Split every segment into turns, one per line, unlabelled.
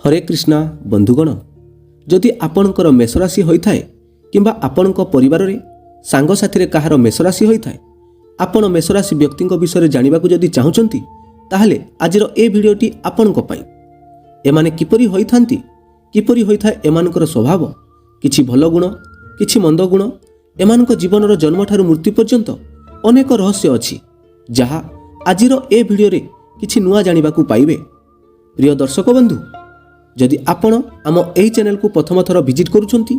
ହରେ କୃଷ୍ଣା ବନ୍ଧୁଗଣ, ଯଦି ଆପଣଙ୍କର ମେଷରାଶି ହୋଇଥାଏ କିମ୍ବା ଆପଣଙ୍କ ପରିବାରରେ ସାଙ୍ଗସାଥିରେ କାହାର ମେଷରାଶି ହୋଇଥାଏ, ଆପଣ ମେଷରାଶି ବ୍ୟକ୍ତିଙ୍କ ବିଷୟରେ ଜାଣିବାକୁ ଯଦି ଚାହୁଁଛନ୍ତି, ତାହେଲେ ଆଜିର ଏ ଭିଡ଼ିଓଟି ଆପଣଙ୍କ ପାଇଁ। ଏମାନେ କିପରି ହୋଇଥାନ୍ତି, କିପରି ହୋଇଥାଏ ଏମାନଙ୍କର ସ୍ୱଭାବ, କିଛି ଭଲ ଗୁଣ, କିଛି ମନ୍ଦ ଗୁଣ, ଏମାନଙ୍କ ଜୀବନର ଜନ୍ମଠାରୁ ମୃତ୍ୟୁ ପର୍ଯ୍ୟନ୍ତ ଅନେକ ରହସ୍ୟ ଅଛି, ଯାହା ଆଜିର ଏ ଭିଡ଼ିଓରେ କିଛି ନୂଆ ଜାଣିବାକୁ ପାଇବେ। ପ୍ରିୟ ଦର୍ଶକ ବନ୍ଧୁ, ଯଦି ଆପଣ ଆମ ଏହି ଚ୍ୟାନେଲକୁ ପ୍ରଥମ ଥର ଭିଜିଟ୍ କରୁଛନ୍ତି,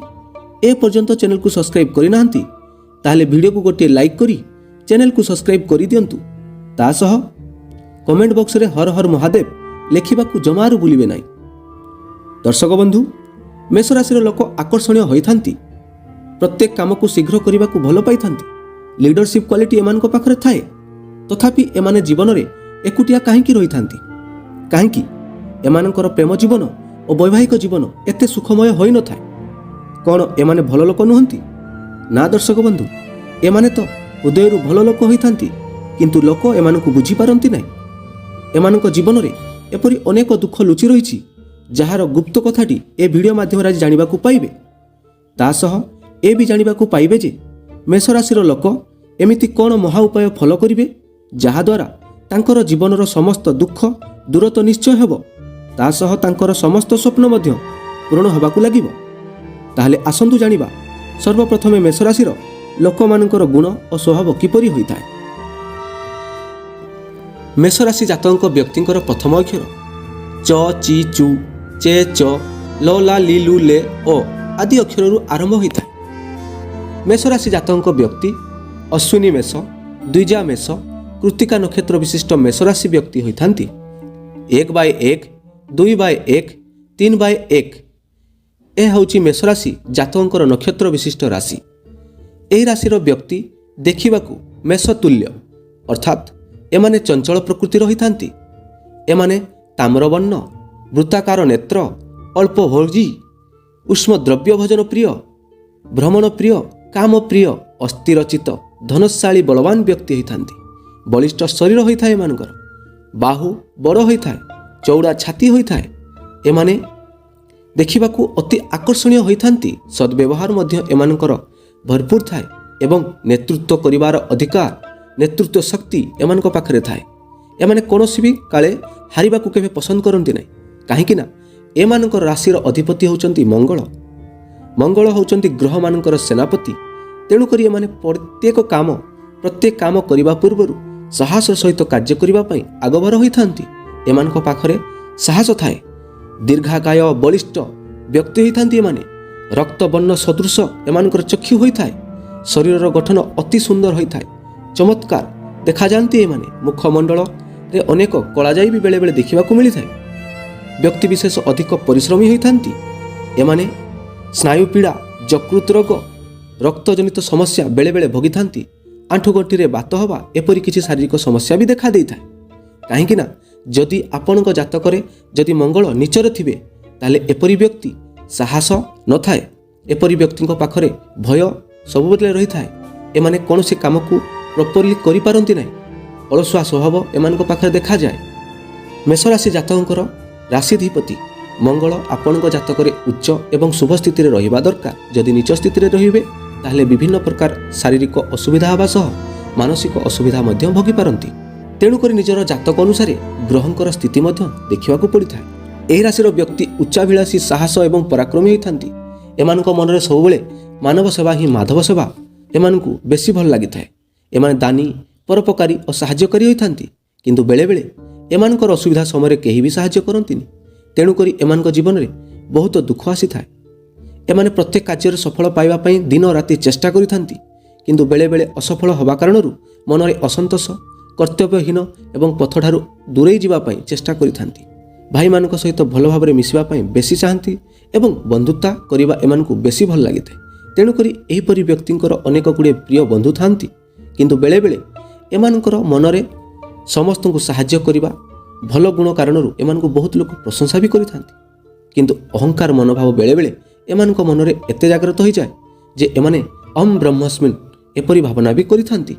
ଏ ପର୍ଯ୍ୟନ୍ତ ଚ୍ୟାନେଲକୁ ସବସ୍କ୍ରାଇବ୍ କରିନାହାନ୍ତି, ତାହେଲେ ଭିଡ଼ିଓକୁ ଗୋଟିଏ ଲାଇକ୍ କରି ଚ୍ୟାନେଲକୁ ସବସ୍କ୍ରାଇବ୍ କରିଦିଅନ୍ତୁ। ତା ସହ କମେଣ୍ଟ ବକ୍ସରେ ହର ହର ମହାଦେବ ଲେଖିବାକୁ ଜମାରୁ ଭୁଲିବେ ନାହିଁ। ଦର୍ଶକ ବନ୍ଧୁ, ମେଷରାଶିର ଲୋକ ଆକର୍ଷଣୀୟ ହୋଇଥାନ୍ତି। ପ୍ରତ୍ୟେକ କାମକୁ ଶୀଘ୍ର କରିବାକୁ ଭଲ ପାଇଥାନ୍ତି। ଲିଡରସିପ୍ କ୍ୱାଲିଟି ଏମାନଙ୍କ ପାଖରେ ଥାଏ। ତଥାପି ଏମାନେ ଜୀବନରେ ଏକୁଟିଆ କାହିଁକି ରହିଥାନ୍ତି? କାହିଁକି ଏମାନଙ୍କର ପ୍ରେମ ଜୀବନ ଓ ବୈବାହିକ ଜୀବନ ଏତେ ସୁଖମୟ ହୋଇନଥାଏ? କ'ଣ ଏମାନେ ଭଲ ଲୋକ ନୁହନ୍ତି? ନା ଦର୍ଶକ ବନ୍ଧୁ, ଏମାନେ ତ ହୃଦୟରୁ ଭଲ ଲୋକ ହୋଇଥାନ୍ତି, କିନ୍ତୁ ଲୋକ ଏମାନଙ୍କୁ ବୁଝିପାରନ୍ତି ନାହିଁ। ଏମାନଙ୍କ ଜୀବନରେ ଏପରି ଅନେକ ଦୁଃଖ ଲୁଚି ରହିଛି, ଯାହାର ଗୁପ୍ତ କଥାଟି ଏ ଭିଡ଼ିଓ ମାଧ୍ୟମରେ ଆଜି ଜାଣିବାକୁ ପାଇବେ। ତା ସହ ଏ ବି ଜାଣିବାକୁ ପାଇବେ ଯେ ମେଷରାଶିର ଲୋକ ଏମିତି କ'ଣ ମହା ଉପାୟ ଫଲୋ କରିବେ, ଯାହାଦ୍ୱାରା ତାଙ୍କର ଜୀବନର ସମସ୍ତ ଦୁଃଖ ଦୂର ତ ନିଶ୍ଚୟ ହେବ, ତା ସହ ତାଙ୍କର ସମସ୍ତ ସ୍ୱପ୍ନ ମଧ୍ୟ ପୂରଣ ହେବାକୁ ଲାଗିବ। ତାହେଲେ ଆସନ୍ତୁ ଜାଣିବା ସର୍ବପ୍ରଥମେ ମେଷରାଶିର ଲୋକମାନଙ୍କର ଗୁଣ ଓ ସ୍ୱଭାବ କିପରି ହୋଇଥାଏ। ମେଷରାଶି ଜାତକଙ୍କ ବ୍ୟକ୍ତିଙ୍କର ପ୍ରଥମ ଅକ୍ଷର ଚ, ଚି, ଚୁ, ଚେ, ଚ, ଲ, ଲା, ଲି, ଲୁ, ଲେ, ଓ ଆଦି ଅକ୍ଷରରୁ ଆରମ୍ଭ ହୋଇଥାଏ। ମେଷରାଶି ଜାତକଙ୍କ ବ୍ୟକ୍ତି ଅଶ୍ୱିନୀ ମେଷ, ଦ୍ୱିଜା ମେଷ, କୃତିକା ନକ୍ଷତ୍ର ବିଶିଷ୍ଟ ମେଷରାଶି ବ୍ୟକ୍ତି ହୋଇଥାନ୍ତି। 1/1, 2/1, 3/1, ଏହା ହେଉଛି ମେଷରାଶି ଜାତକଙ୍କର ନକ୍ଷତ୍ର ବିଶିଷ୍ଟ ରାଶି। ଏହି ରାଶିର ବ୍ୟକ୍ତି ଦେଖିବାକୁ ମେଷ ତୁଲ୍ୟ, ଅର୍ଥାତ୍ ଏମାନେ ଚଞ୍ଚଳ ପ୍ରକୃତିର ହୋଇଥାନ୍ତି। ଏମାନେ ତାମ୍ରବର୍ଣ୍ଣ, ବୃତ୍ତାକାର ନେତ୍ର, ଅଳ୍ପ ଭୋଜି, ଉଷ୍ମ ଦ୍ରବ୍ୟ ଭୋଜନ ପ୍ରିୟ, ଭ୍ରମଣ ପ୍ରିୟ, କାମ ପ୍ରିୟ, ଅସ୍ଥିରଚିତ, ଧନଶାଳୀ, ବଳବାନ ବ୍ୟକ୍ତି ହୋଇଥାନ୍ତି। ବଳିଷ୍ଠ ଶରୀର ହୋଇଥାଏ ଏମାନଙ୍କର। ବାହୁ ବଡ଼ ହୋଇଥାଏ, ଚଉଡ଼ା ଛାତି ହୋଇଥାଏ। ଏମାନେ ଦେଖିବାକୁ ଅତି ଆକର୍ଷଣୀୟ ହୋଇଥାନ୍ତି। ସଦ୍ବ୍ୟବହାର ମଧ୍ୟ ଏମାନଙ୍କର ଭରପୁର ଥାଏ ଏବଂ ନେତୃତ୍ୱ କରିବାର ଅଧିକାର, ନେତୃତ୍ୱ ଶକ୍ତି ଏମାନଙ୍କ ପାଖରେ ଥାଏ। ଏମାନେ କୌଣସି ବି କାଳେ ହାରିବାକୁ କେବେ ପସନ୍ଦ କରନ୍ତି ନାହିଁ, କାହିଁକି ନା ଏମାନଙ୍କର ରାଶିର ଅଧିପତି ହେଉଛନ୍ତି ମଙ୍ଗଳ। ମଙ୍ଗଳ ହେଉଛନ୍ତି ଗ୍ରହମାନଙ୍କର ସେନାପତି। ତେଣୁକରି ଏମାନେ ପ୍ରତ୍ୟେକ କାମ କରିବା ପୂର୍ବରୁ ସାହସ ସହିତ କାର୍ଯ୍ୟ କରିବା ପାଇଁ ଆଗଭର ହୋଇଥାନ୍ତି। ଏମାନଙ୍କ ପାଖରେ ସାହସ ଥାଏ। ଦୀର୍ଘାକାୟ, ବଳିଷ୍ଠ ବ୍ୟକ୍ତି ହୋଇଥାନ୍ତି ଏମାନେ। ରକ୍ତବର୍ଣ୍ଣ ସଦୃଶ ଏମାନଙ୍କର ଚକ୍ଷୁ ହୋଇଥାଏ। ଶରୀରର ଗଠନ ଅତି ସୁନ୍ଦର ହୋଇଥାଏ। ଚମତ୍କାର ଦେଖାଯାଆନ୍ତି ଏମାନେ। ମୁଖମଣ୍ଡଳରେ ଅନେକ କଳାଯାଇ ବି ବେଳେବେଳେ ଦେଖିବାକୁ ମିଳିଥାଏ। ବ୍ୟକ୍ତିବିଶେଷ ଅଧିକ ପରିଶ୍ରମୀ ହୋଇଥାନ୍ତି। ଏମାନେ ସ୍ନାୟୁ ପୀଡ଼ା, ଯକୃତ ରୋଗ, ରକ୍ତଜନିତ ସମସ୍ୟା ବେଳେବେଳେ ଭୋଗିଥାନ୍ତି। ଆଣ୍ଠୁଗଣ୍ଠିରେ ବାତ ହେବା, ଏପରି କିଛି ଶାରୀରିକ ସମସ୍ୟା ବି ଦେଖା ଦେଇଥାଏ। କାହିଁକି ନା ଯଦି ଆପଣଙ୍କ ଜାତକରେ ଯଦି ମଙ୍ଗଳ ନୀଚରେ ଥିବେ, ତାହେଲେ ଏପରି ବ୍ୟକ୍ତି ସାହସ ନଥାଏ। ଏପରି ବ୍ୟକ୍ତିଙ୍କ ପାଖରେ ଭୟ ସବୁବେଳେ ରହିଥାଏ। ଏମାନେ କୌଣସି କାମକୁ ପ୍ରପରଲି କରିପାରନ୍ତି ନାହିଁ। ଅଳସୁଆ ସ୍ୱଭାବ ଏମାନଙ୍କ ପାଖରେ ଦେଖାଯାଏ। ମେଷରାଶି ଜାତକଙ୍କର ରାଶିଧିପତି ମଙ୍ଗଳ ଆପଣଙ୍କ ଜାତକରେ ଉଚ୍ଚ ଏବଂ ଶୁଭ ସ୍ଥିତିରେ ରହିବା ଦରକାର। ଯଦି ନୀଚ ସ୍ଥିତିରେ ରହିବେ, ତାହେଲେ ବିଭିନ୍ନ ପ୍ରକାର ଶାରୀରିକ ଅସୁବିଧା ହେବା ସହ ମାନସିକ ଅସୁବିଧା ମଧ୍ୟ ଭୋଗିପାରନ୍ତି। ତେଣୁକରି ନିଜର ଜାତକ ଅନୁସାରେ ଗ୍ରହଙ୍କର ସ୍ଥିତି ମଧ୍ୟ ଦେଖିବାକୁ ପଡ଼ିଥାଏ। ଏହି ରାଶିର ବ୍ୟକ୍ତି ଉଚ୍ଚାଭିଳାଷୀ, ସାହସ ଏବଂ ପରାକ୍ରମୀ ହୋଇଥାନ୍ତି। ଏମାନଙ୍କ ମନରେ ସବୁବେଳେ ମାନବ ସେବା ହିଁ ମାଧବ ସେବା ଏମାନଙ୍କୁ ବେଶୀ ଭଲ ଲାଗିଥାଏ। ଏମାନେ ଦାନୀ, ପରୋପକାରୀ ଓ ସାହାଯ୍ୟକାରୀ ହୋଇଥାନ୍ତି। କିନ୍ତୁ ବେଳେବେଳେ ଏମାନଙ୍କର ଅସୁବିଧା ସମୟରେ କେହି ବି ସାହାଯ୍ୟ କରନ୍ତିନି। ତେଣୁକରି ଏମାନଙ୍କ ଜୀବନରେ ବହୁତ ଦୁଃଖ ଆସିଥାଏ। ଏମାନେ ପ୍ରତ୍ୟେକ କାର୍ଯ୍ୟରେ ସଫଳ ପାଇବା ପାଇଁ ଦିନ ରାତି ଚେଷ୍ଟା କରିଥାନ୍ତି। କିନ୍ତୁ ବେଳେବେଳେ ଅସଫଳ ହେବା କାରଣରୁ ମନରେ ଅସନ୍ତୋଷ, କର୍ତ୍ତବ୍ୟହୀନ ଏବଂ ପଥଠାରୁ ଦୂରେଇ ଯିବା ପାଇଁ ଚେଷ୍ଟା କରିଥାନ୍ତି। ଭାଇମାନଙ୍କ ସହିତ ଭଲ ଭାବରେ ମିଶିବା ପାଇଁ ବେଶୀ ଚାହାନ୍ତି ଏବଂ ବନ୍ଧୁତା କରିବା ଏମାନଙ୍କୁ ବେଶୀ ଭଲ ଲାଗିଥାଏ। ତେଣୁକରି ଏହିପରି ବ୍ୟକ୍ତିଙ୍କର ଅନେକ ଗୁଡ଼ିଏ ପ୍ରିୟ ବନ୍ଧୁ ଥାନ୍ତି। କିନ୍ତୁ ବେଳେବେଳେ ଏମାନଙ୍କର ମନରେ ସମସ୍ତଙ୍କୁ ସାହାଯ୍ୟ କରିବା ଭଲ ଗୁଣ କାରଣରୁ ଏମାନଙ୍କୁ ବହୁତ ଲୋକ ପ୍ରଶଂସା ବି କରିଥାନ୍ତି। କିନ୍ତୁ ଅହଙ୍କାର ମନୋଭାବ ବେଳେବେଳେ ଏମାନଙ୍କ ମନରେ ଏତେ ଜାଗ୍ରତ ହୋଇଯାଏ ଯେ ଏମାନେ ଅହଂ ବ୍ରହ୍ମାସ୍ମି ଏପରି ଭାବନା ବି କରିଥାନ୍ତି।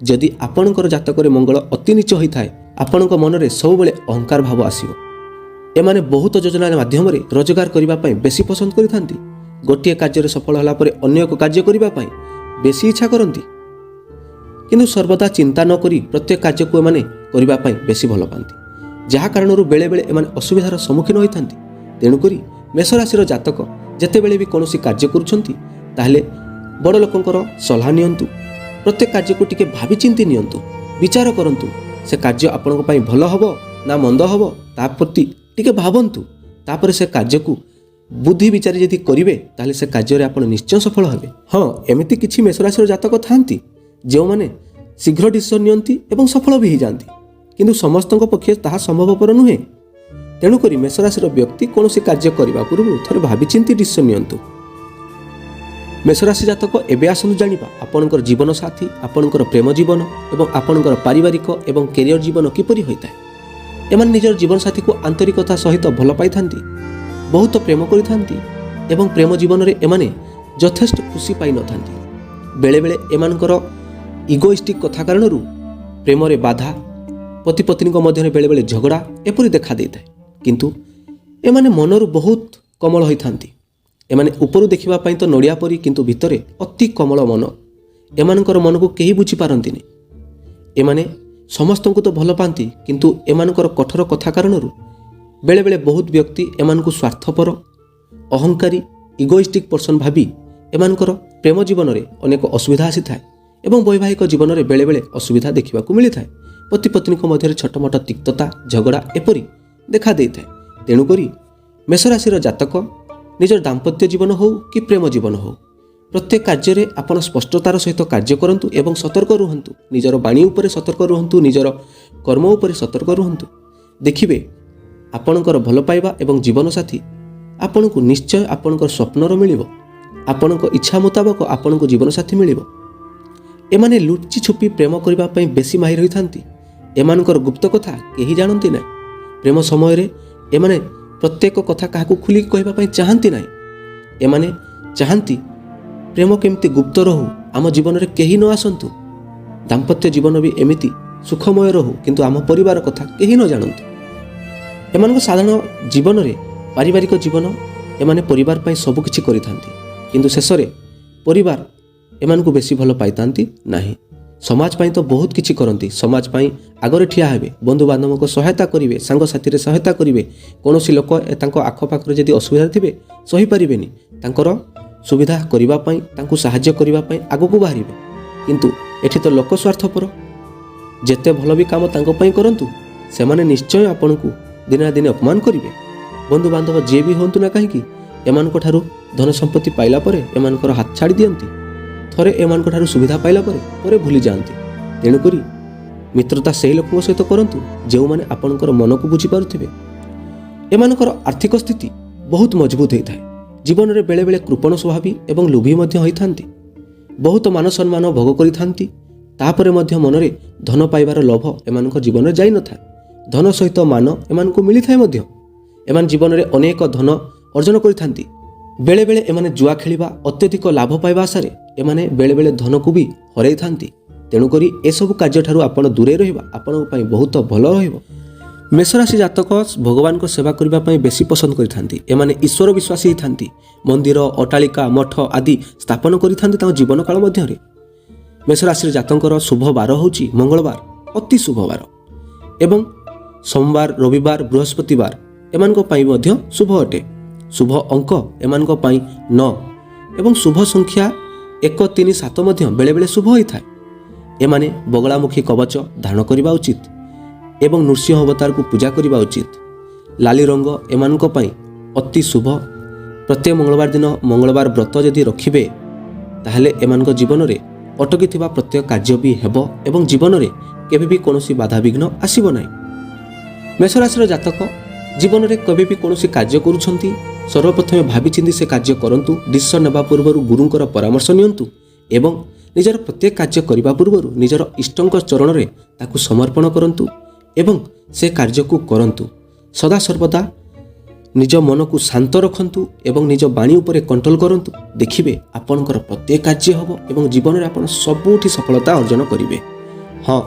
ଯଦି ଆପଣଙ୍କର ଜାତକରେ ମଙ୍ଗଳ ଅତି ନୀଚ ହୋଇଥାଏ, ଆପଣଙ୍କ ମନରେ ସବୁବେଳେ ଅହଙ୍କାର ଭାବ ଆସିବ। ଏମାନେ ବହୁତ ଯୋଜନା ମାଧ୍ୟମରେ ରୋଜଗାର କରିବା ପାଇଁ ବେଶୀ ପସନ୍ଦ କରିଥାନ୍ତି। ଗୋଟିଏ କାର୍ଯ୍ୟରେ ସଫଳ ହେଲା ପରେ ଅନ୍ୟ ଏକ କାର୍ଯ୍ୟ କରିବା ପାଇଁ ବେଶୀ ଇଚ୍ଛା କରନ୍ତି। କିନ୍ତୁ ସର୍ବଦା ଚିନ୍ତା ନ କରି ପ୍ରତ୍ୟେକ କାର୍ଯ୍ୟକୁ ଏମାନେ କରିବା ପାଇଁ ବେଶୀ ଭଲ ପାଆନ୍ତି, ଯାହା କାରଣରୁ ବେଳେବେଳେ ଏମାନେ ଅସୁବିଧାର ସମ୍ମୁଖୀନ ହୋଇଥାନ୍ତି। ତେଣୁକରି ମେଷରାଶିର ଜାତକ ଯେତେବେଳେ ବି କୌଣସି କାର୍ଯ୍ୟ କରୁଛନ୍ତି, ତାହେଲେ ବଡ଼ ଲୋକଙ୍କର ସଲାହ ନିଅନ୍ତୁ। ପ୍ରତ୍ୟେକ କାର୍ଯ୍ୟକୁ ଟିକେ ଭାବିଚିନ୍ତି ନିଅନ୍ତୁ, ବିଚାର କରନ୍ତୁ। ସେ କାର୍ଯ୍ୟ ଆପଣଙ୍କ ପାଇଁ ଭଲ ହେବ ନା ମନ୍ଦ ହେବ, ତା ପ୍ରତି ଟିକେ ଭାବନ୍ତୁ। ତାପରେ ସେ କାର୍ଯ୍ୟକୁ ବୁଦ୍ଧି ବିଚାରି ଯଦି କରିବେ, ତାହେଲେ ସେ କାର୍ଯ୍ୟରେ ଆପଣ ନିଶ୍ଚୟ ସଫଳ ହେବେ। ହଁ, ଏମିତି କିଛି ମେଷରାଶିର ଜାତକ ଥାନ୍ତି, ଯେଉଁମାନେ ଶୀଘ୍ର ଡିସିସନ୍ ନିଅନ୍ତି ଏବଂ ସଫଳ ବି ହେଇଯାଆନ୍ତି। କିନ୍ତୁ ସମସ୍ତଙ୍କ ପକ୍ଷେ ତାହା ସମ୍ଭବପର ନୁହେଁ। ତେଣୁକରି ମେଷରାଶିର ବ୍ୟକ୍ତି କୌଣସି କାର୍ଯ୍ୟ କରିବା ପୂର୍ବରୁ ଥରେ ଭାବିଚିନ୍ତି ଡିସିସନ୍ ନିଅନ୍ତୁ। ମେଷରାଶି ଜାତକ, ଏବେ ଆସନ୍ତୁ ଜାଣିବା ଆପଣଙ୍କର ଜୀବନସାଥୀ, ଆପଣଙ୍କର ପ୍ରେମ ଜୀବନ ଏବଂ ଆପଣଙ୍କର ପାରିବାରିକ ଏବଂ କ୍ୟାରିୟର ଜୀବନ କିପରି ହୋଇଥାଏ। ଏମାନେ ନିଜର ଜୀବନସାଥୀକୁ ଆନ୍ତରିକତା ସହିତ ଭଲ ପାଇଥାନ୍ତି, ବହୁତ ପ୍ରେମ କରିଥାନ୍ତି ଏବଂ ପ୍ରେମ ଜୀବନରେ ଏମାନେ ଯଥେଷ୍ଟ ଖୁସି ପାଇନଥାନ୍ତି। ବେଳେବେଳେ ଏମାନଙ୍କର ଇଗୋଇଷ୍ଟିକ୍ କଥା କାରଣରୁ ପ୍ରେମରେ ବାଧା, ପତି ପତ୍ନୀଙ୍କ ମଧ୍ୟରେ ବେଳେବେଳେ ଝଗଡ଼ା ଏପରି ଦେଖା ଦେଇଥାଏ। କିନ୍ତୁ ଏମାନେ ମନରୁ ବହୁତ କୋମଳ ହୋଇଥାନ୍ତି। ଏମାନେ ଉପରୁ ଦେଖିବା ପାଇଁ ତ ନଡ଼ିଆ ପରି, କିନ୍ତୁ ଭିତରେ ଅତି କୋମଳ ମନ। ଏମାନଙ୍କର ମନକୁ କେହି ବୁଝିପାରନ୍ତିନି। ଏମାନେ ସମସ୍ତଙ୍କୁ ତ ଭଲ ପାଆନ୍ତି, କିନ୍ତୁ ଏମାନଙ୍କର କଠୋର କଥା କାରଣରୁ ବେଳେବେଳେ ବହୁତ ବ୍ୟକ୍ତି ଏମାନଙ୍କୁ ସ୍ୱାର୍ଥପର, ଅହଙ୍କାରୀ, ଇଗୋଇଷ୍ଟିକ୍ ପର୍ସନ୍ ଭାବି ଏମାନଙ୍କର ପ୍ରେମ ଜୀବନରେ ଅନେକ ଅସୁବିଧା ଆସିଥାଏ ଏବଂ ବୈବାହିକ ଜୀବନରେ ବେଳେବେଳେ ଅସୁବିଧା ଦେଖିବାକୁ ମିଳିଥାଏ। ପତି ପତ୍ନୀଙ୍କ ମଧ୍ୟରେ ଛୋଟମୋଟ ତିକ୍ତତା, ଝଗଡ଼ା ଏପରି ଦେଖା ଦେଇଥାଏ। ତେଣୁକରି ମେଷରାଶିର ଜାତକ ନିଜର ଦାମ୍ପତ୍ୟ ଜୀବନ ହେଉ କି ପ୍ରେମ ଜୀବନ ହେଉ, ପ୍ରତ୍ୟେକ କାର୍ଯ୍ୟରେ ଆପଣ ସ୍ପଷ୍ଟତାର ସହିତ କାର୍ଯ୍ୟ କରନ୍ତୁ ଏବଂ ସତର୍କ ରୁହନ୍ତୁ। ନିଜର ବାଣୀ ଉପରେ ସତର୍କ ରୁହନ୍ତୁ, ନିଜର କର୍ମ ଉପରେ ସତର୍କ ରୁହନ୍ତୁ। ଦେଖିବେ, ଆପଣଙ୍କର ଭଲ ପାଇବା ଏବଂ ଜୀବନସାଥୀ ଆପଣଙ୍କୁ ନିଶ୍ଚୟ ଆପଣଙ୍କର ସ୍ୱପ୍ନର ମିଳିବ। ଆପଣଙ୍କ ଇଚ୍ଛା ମୁତାବକ ଆପଣଙ୍କୁ ଜୀବନସାଥୀ ମିଳିବ। ଏମାନେ ଲୁଚି ଛୁପି ପ୍ରେମ କରିବା ପାଇଁ ବେଶୀ ମାହିର ହୋଇଥାନ୍ତି। ଏମାନଙ୍କର ଗୁପ୍ତ କଥା କେହି ଜାଣନ୍ତି ନାହିଁ। ପ୍ରେମ ସମୟରେ ଏମାନେ ପ୍ରତ୍ୟେକ କଥା କାହାକୁ ଖୋଲିକି କହିବା ପାଇଁ ଚାହାନ୍ତି ନାହିଁ। ଏମାନେ ଚାହାନ୍ତି ପ୍ରେମ କେମିତି ଗୁପ୍ତ ରହୁ, ଆମ ଜୀବନରେ କେହି ନ ଆସନ୍ତୁ, ଦାମ୍ପତ୍ୟ ଜୀବନ ବି ଏମିତି ସୁଖମୟ ରହୁ, କିନ୍ତୁ ଆମ ପରିବାର କଥା କେହି ନ ଜାଣନ୍ତୁ। ଏମାନଙ୍କ ସାଧାରଣ ଜୀବନରେ, ପାରିବାରିକ ଜୀବନ, ଏମାନେ ପରିବାର ପାଇଁ ସବୁକିଛି କରିଥାନ୍ତି, କିନ୍ତୁ ଶେଷରେ ପରିବାର ଏମାନଙ୍କୁ ବେଶୀ ଭଲ ପାଇଥାନ୍ତି ନାହିଁ। ସମାଜ ପାଇଁ ତ ବହୁତ କିଛି କରନ୍ତି। ସମାଜ ପାଇଁ ଆଗରେ ଠିଆ ହେବେ, ବନ୍ଧୁବାନ୍ଧବଙ୍କ ସହାୟତା କରିବେ, ସାଙ୍ଗସାଥିରେ ସହାୟତା କରିବେ। କୌଣସି ଲୋକ ତାଙ୍କ ଆଖପାଖରେ ଯଦି ଅସୁବିଧାରେ ଥିବେ, ସହିପାରିବେନି। ତାଙ୍କର ସୁବିଧା କରିବା ପାଇଁ, ତାଙ୍କୁ ସାହାଯ୍ୟ କରିବା ପାଇଁ ଆଗକୁ ବାହାରିବେ। କିନ୍ତୁ ଏଠି ତ ଲୋକ ସ୍ୱାର୍ଥପର। ଯେତେ ଭଲ ବି କାମ ତାଙ୍କ ପାଇଁ କରନ୍ତୁ, ସେମାନେ ନିଶ୍ଚୟ ଆପଣଙ୍କୁ ଦିନେ ନା ଦିନେ ଅପମାନ କରିବେ। ବନ୍ଧୁବାନ୍ଧବ ଯିଏ ବି ହୁଅନ୍ତୁ ନା କାହିଁକି, ଏମାନଙ୍କ ଠାରୁ ଧନ ସମ୍ପତ୍ତି ପାଇଲା ପରେ ଏମାନଙ୍କର ହାତ ଛାଡ଼ି ଦିଅନ୍ତି। ଥରେ ଏମାନଙ୍କ ଠାରୁ ସୁବିଧା ପାଇଲା ପରେ ପରେ ଭୁଲି ଯାଆନ୍ତି। ତେଣୁକରି ମିତ୍ରତା ସେହି ଲୋକଙ୍କ ସହିତ କରନ୍ତୁ, ଯେଉଁମାନେ ଆପଣଙ୍କର ମନକୁ ବୁଝିପାରୁଥିବେ। ଏମାନଙ୍କର ଆର୍ଥିକ ସ୍ଥିତି ବହୁତ ମଜବୁତ ହୋଇଥାଏ। ଜୀବନରେ ବେଳେବେଳେ କୃପଣ ସ୍ୱଭାବୀ ଏବଂ ଲୋଭୀ ମଧ୍ୟ ହୋଇଥାନ୍ତି। ବହୁତ ମାନ ସମ୍ମାନ ଭୋଗ କରିଥାନ୍ତି। ତାପରେ ମଧ୍ୟ ମନରେ ଧନ ପାଇବାର ଲୋଭ ଏମାନଙ୍କ ଜୀବନରେ ଯାଇନଥାଏ। ଧନ ସହିତ ମାନ ଏମାନଙ୍କୁ ମିଳିଥାଏ ମଧ୍ୟ। ଏମାନେ ଜୀବନରେ ଅନେକ ଧନ ଅର୍ଜନ କରିଥାନ୍ତି। ବେଳେବେଳେ ଏମାନେ ଜୁଆ ଖେଳିବା, ଅତ୍ୟଧିକ ଲାଭ ପାଇବା ଆଶାରେ ଏମାନେ ବେଳେବେଳେ ଧନକୁ ବି ହରାଇଥାନ୍ତି। ତେଣୁକରି ଏସବୁ କାର୍ଯ୍ୟଠାରୁ ଆପଣ ଦୂରେଇ ରହିବା ଆପଣଙ୍କ ପାଇଁ ବହୁତ ଭଲ ରହିବ। ମେଷରାଶି ଜାତକ ଭଗବାନଙ୍କ ସେବା କରିବା ପାଇଁ ବେଶୀ ପସନ୍ଦ କରିଥାନ୍ତି। ଏମାନେ ଈଶ୍ୱର ବିଶ୍ୱାସୀ ହେଇଥାନ୍ତି। ମନ୍ଦିର, ଅଟ୍ଟାଳିକା, ମଠ ଆଦି ସ୍ଥାପନ କରିଥାନ୍ତି ତାଙ୍କ ଜୀବନ କାଳ ମଧ୍ୟରେ। ମେଷରାଶିର ଜାତକଙ୍କର ଶୁଭ ବାର ହେଉଛି ମଙ୍ଗଳବାର, ଅତି ଶୁଭ ବାର ଏବଂ ସୋମବାର, ରବିବାର, ବୃହସ୍ପତିବାର ଏମାନଙ୍କ ପାଇଁ ମଧ୍ୟ ଶୁଭ ଅଟେ। ଶୁଭ ଅଙ୍କ ଏମାନଙ୍କ ପାଇଁ 9 ଏବଂ ଶୁଭ ସଂଖ୍ୟା 1, 3, 7 ମଧ୍ୟ ବେଳେବେଳେ ଶୁଭ ହୋଇଥାଏ। ଏମାନେ ବଗଳାମୁଖୀ କବଚ ଧାରଣ କରିବା ଉଚିତ ଏବଂ ନୃସିଂହ ଅବତାରକୁ ପୂଜା କରିବା ଉଚିତ। ଲାଲି ରଙ୍ଗ ଏମାନଙ୍କ ପାଇଁ ଅତି ଶୁଭ। ପ୍ରତ୍ୟେକ ମଙ୍ଗଳବାର ଦିନ ମଙ୍ଗଳବାର ବ୍ରତ ଯଦି ରଖିବେ, ତାହେଲେ ଏମାନଙ୍କ ଜୀବନରେ ଅଟକିଥିବା ପ୍ରତ୍ୟେକ କାର୍ଯ୍ୟ ବି ହେବ ଏବଂ ଜୀବନରେ କେବେ ବି କୌଣସି ବାଧାବିଘ୍ନ ଆସିବ ନାହିଁ। ମେଷରାଶିର ଜାତକ ଜୀବନରେ କେବେ ବି କୌଣସି କାର୍ଯ୍ୟ କରୁଛନ୍ତି, ସର୍ବପ୍ରଥମେ ଭାବିଚିନ୍ତି ସେ କାର୍ଯ୍ୟ କରନ୍ତୁ। ଡିସିସନ୍ ନେବା ପୂର୍ବରୁ ଗୁରୁଙ୍କର ପରାମର୍ଶ ନିଅନ୍ତୁ ଏବଂ ନିଜର ପ୍ରତ୍ୟେକ କାର୍ଯ୍ୟ କରିବା ପୂର୍ବରୁ ନିଜର ଇଷ୍ଟଙ୍କ ଚରଣରେ ତାକୁ ସମର୍ପଣ କରନ୍ତୁ ଏବଂ ସେ କାର୍ଯ୍ୟକୁ କରନ୍ତୁ। ସଦାସର୍ବଦା ନିଜ ମନକୁ ଶାନ୍ତ ରଖନ୍ତୁ ଏବଂ ନିଜ ବାଣୀ ଉପରେ କଣ୍ଟ୍ରୋଲ କରନ୍ତୁ। ଦେଖିବେ, ଆପଣଙ୍କର ପ୍ରତ୍ୟେକ କାର୍ଯ୍ୟ ହେବ ଏବଂ ଜୀବନରେ ଆପଣ ସବୁଠି ସଫଳତା ଅର୍ଜନ କରିବେ। ହଁ,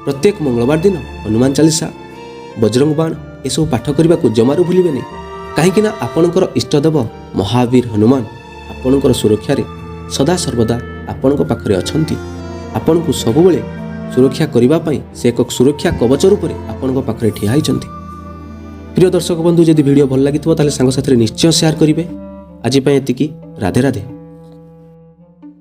ପ୍ରତ୍ୟେକ ମଙ୍ଗଳବାର ଦିନ ହନୁମାନ ଚାଳିଶା, ବଜରଙ୍ଗ ବାଣ ଏସବୁ ପାଠ କରିବାକୁ ଜମାରୁ ଭୁଲିବେନି, କାହିଁକିନା ଆପଣଙ୍କର ଇଷ୍ଟଦେବ ମହାବୀର ହନୁମାନ ଆପଣଙ୍କର ସୁରକ୍ଷାରେ ସଦାସର୍ବଦା ଆପଣଙ୍କ ପାଖରେ ଅଛନ୍ତି। ଆପଣଙ୍କୁ ସବୁବେଳେ ସୁରକ୍ଷା କରିବା ପାଇଁ ସେ ଏକ ସୁରକ୍ଷା କବଚ ରୂପରେ ଆପଣଙ୍କ ପାଖରେ ଠିଆ ହୋଇଛନ୍ତି। ପ୍ରିୟ ଦର୍ଶକ ବନ୍ଧୁ, ଯଦି ଭିଡ଼ିଓ ଭଲ ଲାଗିଥିବ, ତାହେଲେ ସାଙ୍ଗସାଥିରେ ନିଶ୍ଚୟ ସେୟାର କରିବେ। ଆଜି ପାଇଁ ଏତିକି। ରାଧେ ରାଧେ।